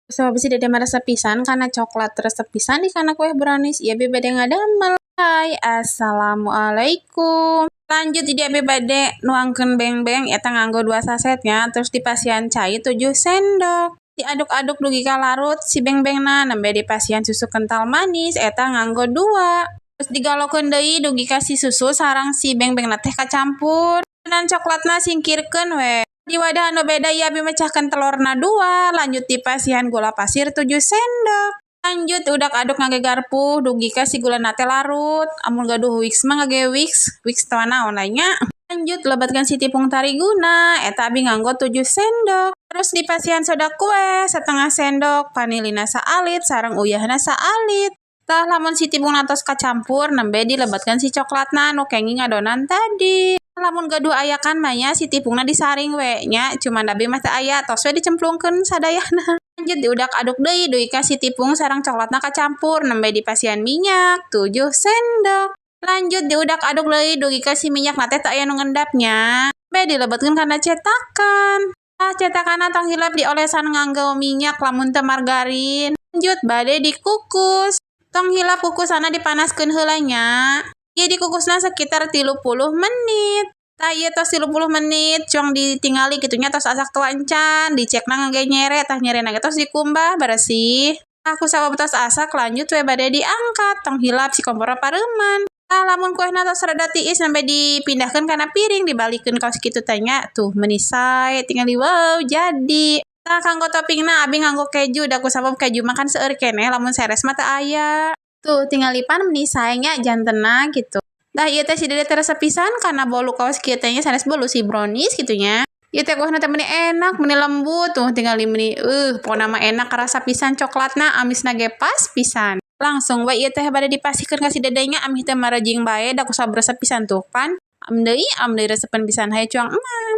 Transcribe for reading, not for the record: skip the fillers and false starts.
Sabab si Dede mah resep pisan kana coklat, resep pisan di kana kue brownies, ieu abi bade ngadamel. Hai, assalamualaikum. Lanjut, jadi abi bade nuangkeun beng-beng eta nganggo 2 sasetnya, terus dipasihan cai 7 sendok. Diaduk-aduk dugi ka larut si beng-bengna, nembe dipasihan susu kental manis eta nganggo 2. Terus digalokeun deui dugi ka si susu sareng si beng-bengna teh kacampur. Dan coklatna singkirkeun we. Di wadah anu beda ieu abi mecahkeun telurna 2, lanjut dipasihan gula pasir 7 sendok. Lanjut udak aduk ngangge garpu dugi ka si gulana teh larut. Amun gaduh whisk mah ngangge whisk, whisk teh naon nya. Lanjut lebetkeun si tepung tariguna, eta abi nganggo 7 sendok. Terus dipasihan soda kue setengah sendok, vanilina saalit sareng uyahna saalit. Tah, lamun si tepungna tos kacampur, nembe dilebetkeun si coklatna nu kenging adonan tadi. Lamun gaduh ayakan mah nya si tepungna disaring we nya, cuman abi mah teu aya, tos we dicemplungkeun sadayana. Lanjut diudak aduk deui dugi ka si tepung sareng coklatna kacampur, nembe dipasihan minyak 7 sendok. Lanjut diudak aduk deui dugi ka si minyakna teh teu aya nu ngendap nya. Nembe dilebetkeun kana cetakan. Tah, cetakanna tong hilap diolesan nganggo minyak, lamun teu margarin. Lanjut bade dikukus. Tong hilap kukusanna dipanaskeun heula nya. Ieu dikukusna sekitar 30 menit. Tah, ieu tos 30 menit, cuang ditingali kitu nya, tos asak teu encan, dicekna ngangge nyere, tah nyerena ge tos dikumbah beresih. Tah, ku sabab tos asak, lanjut we bade diangkat, tong hilap si komporna pareuman. Tah, lamun kuehna tos rada tiis, sampe dipindahkeun kana piring, dibalikeun kaos kitu teh nya, tuh meuni sae tingali, wow, jadi. Tah, kanggo toppingna abi nganggo keju, da ku sabab keju mah kan seueur keneh, lamun seres mah teu aya. Tuh, tingali pan meuni sae nya jantenna gitu. Tah, ieu teh si Dede teh resep pisan kana bolu kaos kieu teh nya, sanes bolu si brownies kitu nya. Ieu teh kuehna teh meuni enak, meuni lembut, tuh tingali meuni pokona mah enak, karasa pisan coklatna, amisna ge pas pisan. Langsung we ieu teh bade dipasihkeun ka si Dede nya, ameh teu marejing bae, da ku sabab resep pisan, tuh pan. Am deui resepeun pisan, hayu cuang emam.